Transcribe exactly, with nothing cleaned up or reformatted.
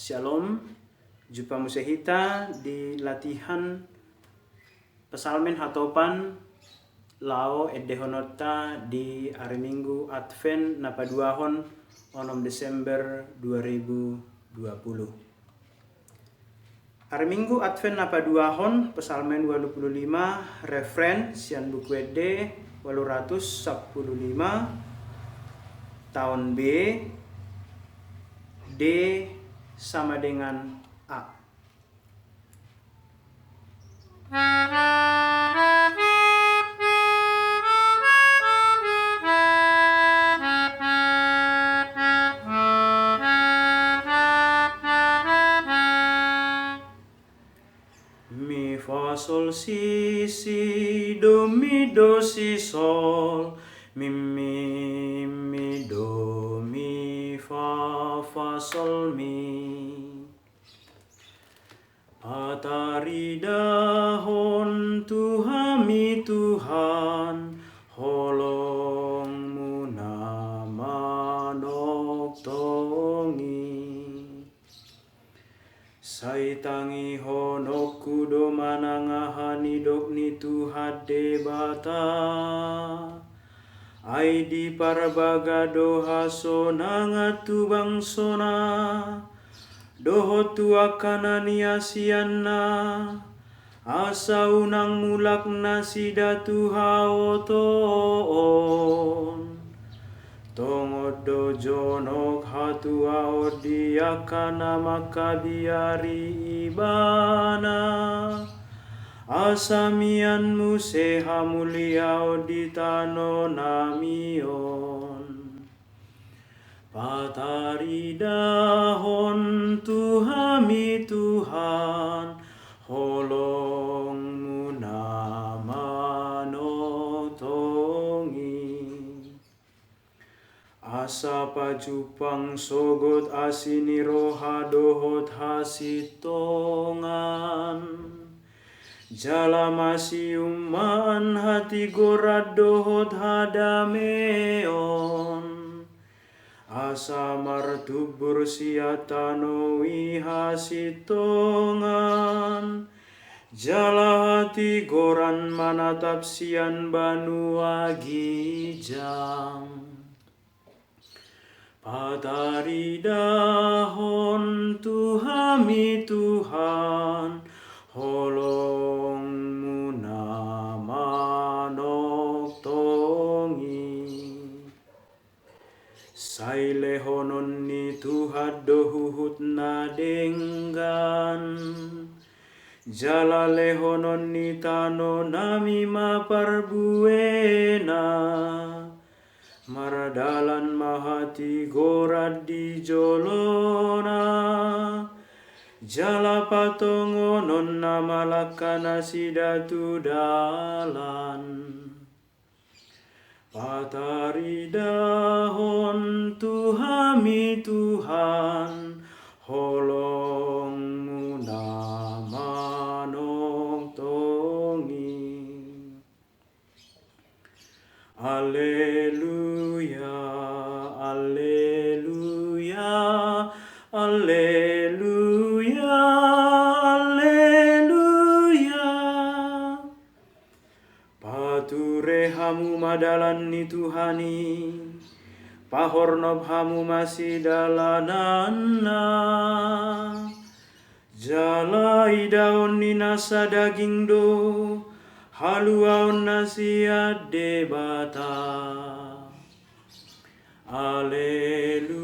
Shalom. Jumpa muse hita di latihan Psalmen hatopan laho endehononta di ari Minggu Advent na paduahon, onom Desember dua ribu dua puluh. Ari Minggu Advent na paduahon, Psalmen ualu pulu lima, refren sian Buku Ende ualu ratus sampulu lima, taon B, D sama dengan A. Mi, fa, sol, si, si, do, mi, do, si, sol, mi, mi, mi, do, mi, fa, fa, sol, mi. Pataridahon tu hami Tuhan, holong-Mu na manongtong i. Sai tangihononku do manang aha nidok ni Tuhan Debata. Ai diparbaga do hasonangan tu bangsona dohot tu angka na niasianna, asa unang mulak nasida tu haotoon. Tongon do jonok hatuaon di angka na mangkabiari ibana, asa mian muse hamuliaon di tano nami on. Pataridahon tu hami Tuhan, holong-Mu na manongtong i. Asa pajumpang sogot asi ni roha dohot hasintongan, jala masiummaan hatigoran dohot hadameon. Asa martumbur sian tano i hasintongan, jala hatigoran manatap sian banua ginjang. Pataridahon tu hami Tuhan, holong-Mu na manongtong i. Sai lehonon ni Tuhan do huhut na denggan, jala lehonon ni tano nami ma parbuena. Mardalan ma hatigoran di jolona, jala patongonon na malangka nasida tu dalan. Pataridahon tu hami Tuhan, holong-Mu na manongtong i. Alleluia, alleluia, alleluia, alleluia. Pature hamu ma dalan ni Tuhan i, pahornop hamu ma sidalananna. Jala idaon ni nasa daging do haluaon na sian Debata. Alleluia.